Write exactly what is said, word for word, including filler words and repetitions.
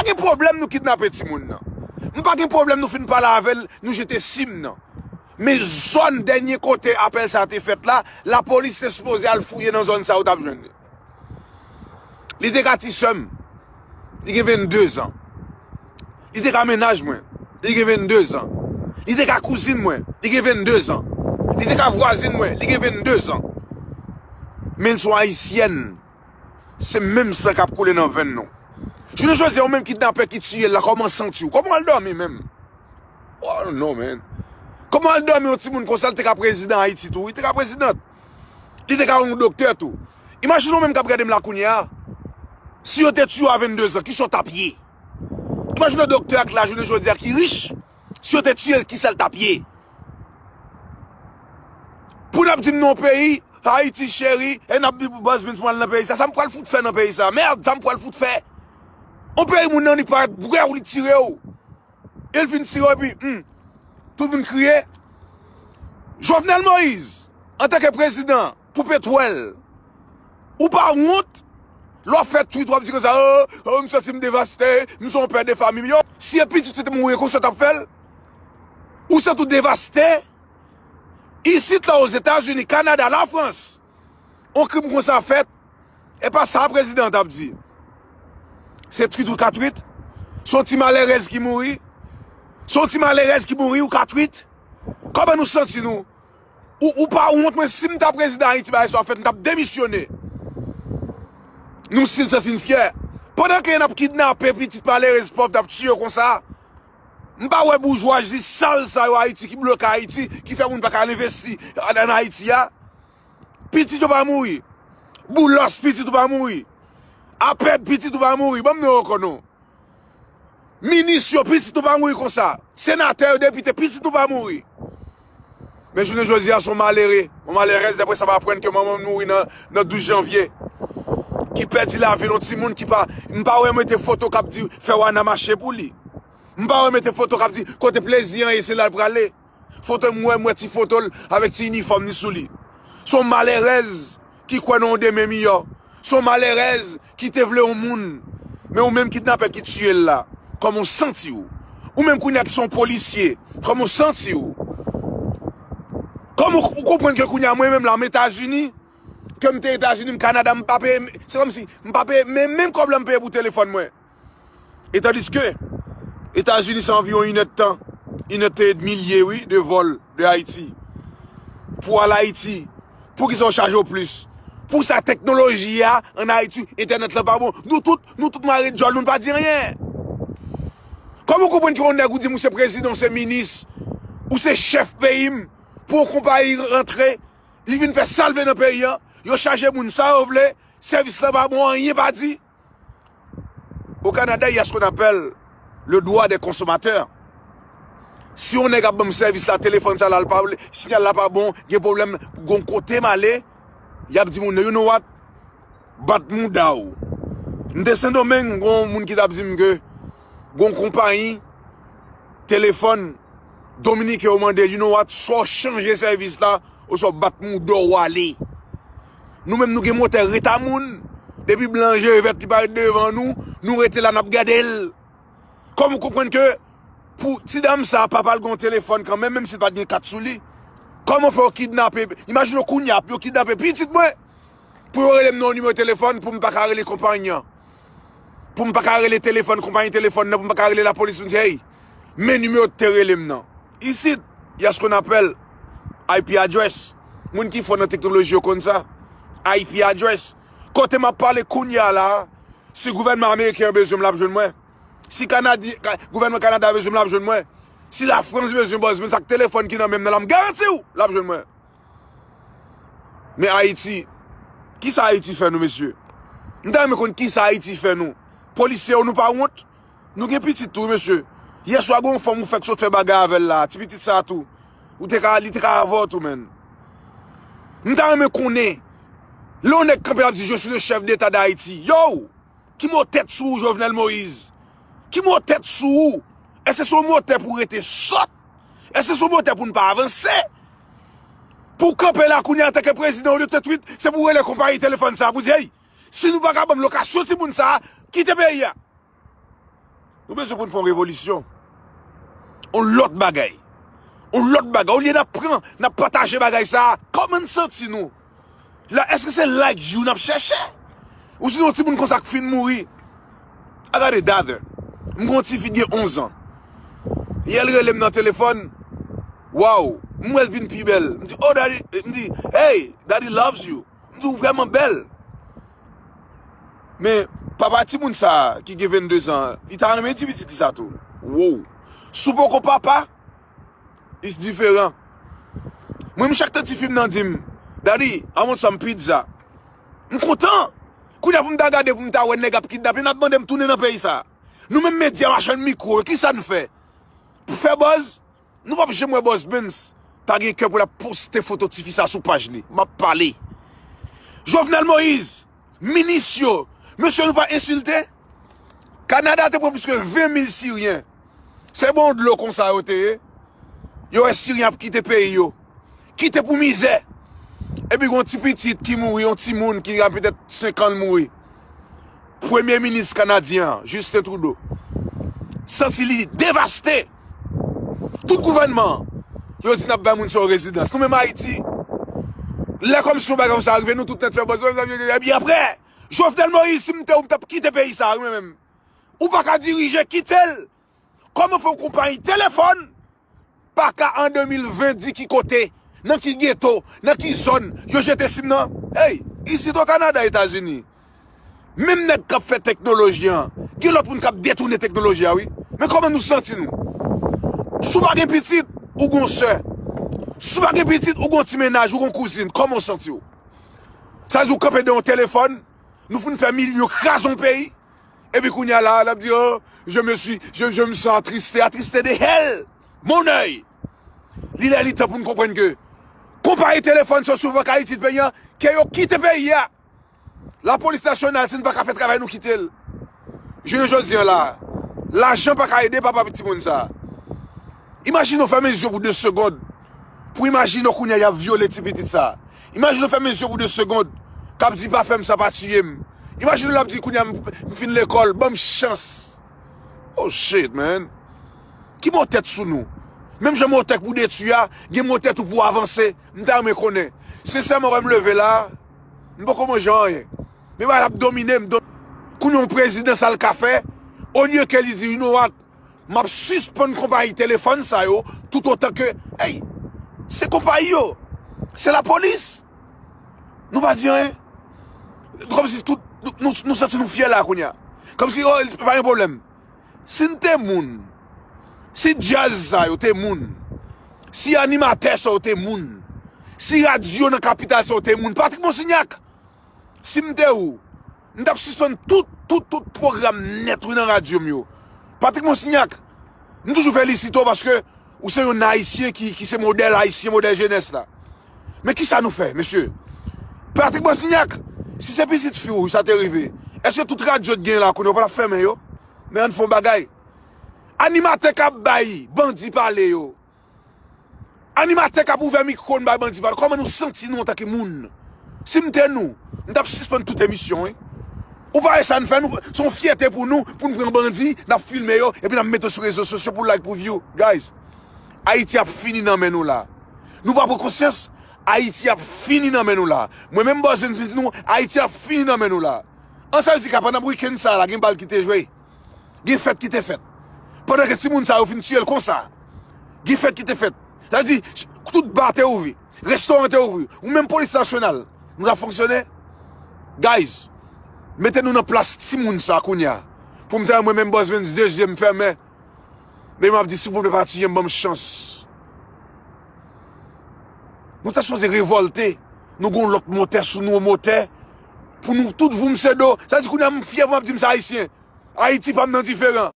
gen pwoblèm nou kidnape timoun nan. M pa gen pwoblèm nou fin pale avè l, nou jete sim nan. Men zòn dènye kote apèl sa te fèt la, lapolis te sipoze al fouye nan zòn sa yo t ap jwenn li. Li te ka ti sè m, li gen vennde zan. Li te ka mennaj mwen, li gen vennde zan. Li te ka kouzin mwen, li gen vennde zan. Li te ka vwazin mwen, li gen vennde zan. Men l se yon ayisyèn, se menm san k ap koule nan venn nou. Jounen jodi a, ou menm kidnapè ki tiye l la, kòman w santi w? Kòman w al dòmi menm? Oh, I don't know, man. Kòman w al dòmi yon timoun konsa, l te ka prezidan Ayiti tou? Li te ka prezidan. Li te ka yon doktè tou. Imajine w menm k ap gade m la kounye a. Si yo te tiye w a vennde zan, kisa w t ap ye? Imajine w doktè a k la jounen jodi a ki rich. Si yo te tiye l, kisa l t ap ye? Pou n ap di m nan yon peyi, Ayiti cheri, e n ap di pou baz vin pou al nan peyi sa. Sa m pral fout fè nan peyi sa? Mèd, sa m pral fout fè? Yon peyi moun nan li parèt bwè w, li tire w. E l fin tire w epi, hmm, tout moun kriye. Jovenel Moïse, antanke prezidan pou petwèl, ou pa wont? Lè w ap fè tweet, w ap di konsa, oh, oh, m santi m devaste, m se yon pè de fanmi. Yo, si e pitit ou te mouri, konsa w t ap fè l? Ou santi w devaste? Isit la, Ozetazini, Kanada, Lafrans, yon krim konsa fèt, e pa sa prezidan an t ap di. Se tweet ou ka tweet. Se yon ti malerèz ki mouri. Se yon ti malerèz ki mouri, ou ka tweet. Kòman nou santi nou? Ou, ou pa wont, mwen, si m ta prezidan Ayiti, bagay sa ap fèt, m t ap demisyone. Nou, si n santi n fyè. Pandan ke n ap kidnape pitit malerèz pòv, n ap tiye yo konsa, m pa wè boujwazi sal sa yo Ayiti ki bloke Ayiti, ki fè moun pa ka al envesti ann, ann Ayiti a. Pitit yo pa mouri. Boulos, pitit ou pa mouri. Apèd, pitit ou pa mouri. Ban m non yo ankò non. Minis yo, pitit nou pa mouri konsa. Senatè yo, depite, pitit nou pa mouri. Men jounen jodi a, se yon malere, yon malerèz, dèpre sa m aprann ke manman m mouri nan, nan douz janvye. Ki pèdi lavi l, yon timoun ki pa, m pa wè mete foto k ap di fè Wana mache pou li. M pa wè mete foto k ap di kote plezi an ye, se la l prale. Foto m wè, m wè ti foto l avèk ti inifòm li sou li. Se yon malerèz ki kwè nan yon demen miyò. Se yon malerèz ki te vle yon moun. Men ou menm kidnapè ki tiye l la, kòman w santi w? Ou menm kounye a ki se yon polisye, kòman w santi w? Kòman w, w konprann ke kounye a mwen menm la m Etazini, ke m te Etazini, m Kanada, m pa peye, se kòmsi m pa peye, men menm kòb la m peye pou telefòn mwen. E tandiske Etazini se anviwon inèdtan, inèdtan edmi l ye wi, de vòl de Ayiti. Pou al Ayiti, poukisa yo chaje w plis? Pou sa teknoloji a ann Ayiti, entènèt la pa bon. Nou tout, nou tout mare djòl, nou pa di anyen. Kòman w konprann ke yon nèg ou di m ou se prezidan, ou se minis, ou se chèf peyi m, pou yon konpayi rantre, li vin fè sa l vle nan peyi an, yo chaje moun sa yo vle, sèvis la pa bon, anyen pa di. Au Canada, il y a ce qu'on appelle le droit des consommateurs. Si yon nèg ap ban m sèvis la, telefòn sa la, l pa vle, siyal la pa bon, gen pwoblèm, gon kote m ale, y ap di moun nan, you know what? Bat mouda w. M te Sendomeng, gon moun ki t ap di m ke gon konpayi telefòn dominiken yo mande, you know what? Swa w chanje sèvis la, oswa w bat mouda w ale. Nou menm nou gen motè reta moun. Depi blan je vèt li parèt devan nou, nou rete la n ap gade l. Kòm ou konprann ke pou ti dam sa, papa l gen yon telefòn kanmenm, menm si l pa t gen kat sou li. Kòman fè yo kidnape, imajine w kounye a, yo kidnape pitit mwen, pou yo rele m nan yon nimewo telefòn, pou m pa ka rele konpayi an. Pou m pa ka rele telefòn, konpayi telefòn nan, pou m pa ka rele lapolis, pou m di, hey, men nimewo te rele m nan. Isit, y a ce qu'on appelle I P address. Moun ki fò nan teknoloji yo konn sa. I P address. Kote m ap pale kounye a la, si gouvènman ameriken an bezwen m, l ap jwenn mwen. Si Kanadi-, ka-, gouvènman Kanada bezwen m, l ap jwenn mwen. Si Lafrans bezwen bòz mwen, sa k telefòn ki nan men m nan la, m garanti w, l ap jwenn mwen. Men Ayiti, kisa Ayiti fè nou, mesye? M ta renmen konn kisa Ayiti fè nou. Polisye yo, nou pa wont? Nou gen pitit tou, mesye. Yèswa, gen yon fanm ou fèk sot fè bagay avè l la, ti pitit sa a tou. Ou te ka, li te ka avè w tou, menn. M ta renmen konnen, lè yon nèg kanpe l ap di, je suis le chef d'État d'Haïti. Yo! Ki mo tèt sou ou, Jovenel Moïse? Ki mo tèt sou ou? Èske se yon mo tèt pou rete sòt? Èske se yon mo tèt pou n pa avanse? Pou w kanpe la kounye a antanke prezidan, olye w te tweet, se pou w rele konpayi telefòn sa a pou di, hey, si nou pa ka ban m lokasyon timoun sa a, kite peyi a. Nou bezwen pou n fè yon revolisyon. Yon lòt bagay. Yon lòt bagay. Olye n ap pran, n ap pataje bagay sa a, kòman n santi nou? La, èske se like you n ap chèche? Ou sinon yon timoun konsa k fin mouri? I got a daughter. M gen yon tifi ki gen onz an. Yè l rele m nan telefòn. Wow, m wè l vin pi bèl. M di, "Oh, daddy," m di, "Hey, daddy loves you." M di, "Ou vrèman bèl." Men, papa timoun sa a, ki gen vennde zan, li ta renmen ti pitit li sa tou. Wow. Si w poko papa, it's diferan. Mwen, m chak tan tifi m nan di m, "Daddy, I want some pizza." M kontan. Kounye a pou m ta gade, pou m ta wè nèg ap kidnape, n ap mande m tounen nan peyi sa. Nou menm medya machann mikwo yo, kisa n fè? Pou fè buzz? Nou p ap janm wè Buzz Benz ta gen kè pou l ap poste foto tifi sa sou paj li. M ap pale. Jovenel Moïse, minis yo, mesye nou pa ensilte? Kanada te pran plis ke ven mil Siryen. Se bon dlo konsa yo te ye. Yo wè Siryen ap kite peyi yo. Kite pou mizè. Epi gon ti pitit ki mouri, yon timoun ki gen petèt senk an l mouri. Premye minis kanadyen an, Justin Trudeau, santi li devaste. Tout gouvènman an, yo di n ap bay moun sa yo rezidans. Nou menm Ayiti, lè kòmsi yon bagay konsa rive, nou tout nèt fè bòz. Epi apre, Jovenel Moïse, si m te ou, m t ap kite peyi sa a, wi, mwen menm. Ou pa ka dirije, kite l. Kòman fè yon konpayi telefòn pa ka an de mil ven di ki kote, nan ki geto, nan ki zòn yo jete sim nan? Hey, isit o Kanada, Etazini, menm nèg k ap fè teknoloji an, gen lòt moun k ap detounen teknoloji a, wi. Men kòman nou santi nou? Si w pa gen pitit, ou gon sè. Si w pa gen pitit, ou gon ti mennaj, ou gon kouzin. Kòman w santi w? Sa di w kanpe de yon telefòn, nou fin fè milyon, kraze yon peyi. Epi kounye a la, l ap di, "Oh, je me suis, je, je me sens attristé." Attristé de hell! Mon œil! Li lè li tan pou n konprann ke konpayi telefòn sa yo, si w pa ka itil peyi an, ke yo kite peyi a. Lapolis nasyonal, si n pa ka fè travay nou, kite l. Jounen jodi an la, lajan pa ka ede papa timoun sa a. Imajine w fèmen zye w pou de segonn pou imajine w kounye a y ap vyole ti pitit sa a. Imajine w fèmen zye w pou de segonn k ap di, "Pa fè m sa, pa tiye m." Imajine w l ap di, "Kounye a m, m fin lekòl, ban m chans." Oh shit, man. Ki mo tèt sou nou? Menm jan mo tèt pou detwi a, gen mo tèt ou pou avanse. M ta renmen konnen. Sensèman, wè m leve la, m poko manje anyen. Men bagay la ap domine m. Kounye a yon prezidan sa l ka fè, olye ke li di, "You know what? M ap sispann konpayi telefòn sa yo, toutotan ke, hey, se konpayi yo, se lapolis." Nou pa di anyen. Kòmsi tout, nou, nou, nou santi nou fyè la kounye a. Kòmsi, oh, pa gen pwoblèm. Si n te moun, si djaz sa yo te moun, si animatè sa yo te moun, si radyo nan kapital sa yo te moun, Patrick Monsignac, si m te ou, m t ap sispann tout, tout, tout pwogram nèt, wi, nan radyo m yo. Patrick Monsignac, m toujou felisite w paske ou se yon Ayisyen ki, ki se modèl ayisyen, modèl jenès la. Men kisa nou fè, mesye? Patrick Monsignac, si se pitit fi w, sa te rive, èske tout radyo t gen la kounye a, w pa t ap fèmen yo? Men ann fè yon bagay. Animatè k ap bay bandi pale yo. Animatè k ap ouvè mikwo n bay bandi pale. Kòman nou santi nou antanke moun? Si m te nou, m t ap sispann tout emisyon, wi. Ou pa wè sa n fè nou? Se yon fyète pou nou, pou n pran bandi, n ap filme yo, epi n ap mete yo sou rezo sosyo pou like, pou view. Guys, Ayiti ap fini nan men nou la. Nou pa pran konsyans, Ayiti ap fini nan men nou la. Mwen menm Buzz Benz vin di nou, Ayiti ap fini nan men nou la. An sa vle di ka pandan wikenn sa la, gen bal ki te jwe. Gen fèt ki te fèt. Pandan ke timoun sa yo fin tiye l konsa, gen fèt ki te fèt. Sa vle di, tout ba te ouvri, restoran te ouvri, ou menm polis nasyonal, nou t ap fonksyone. Guys, mete nou nan plas timoun sa kounye a. Pou m ta mwen menm Buzz Benz, de je m fèmen. Men m ap di, silvouplè, pa tiye m, ban m chans. Nou ta sipoze revòlte. Nou gon lòt motè sou nou, motè. Pou nou tout voum se do. Sa di kounye a m fyè pou m ap di m se ayisyen. Ayiti pa m nan diferan.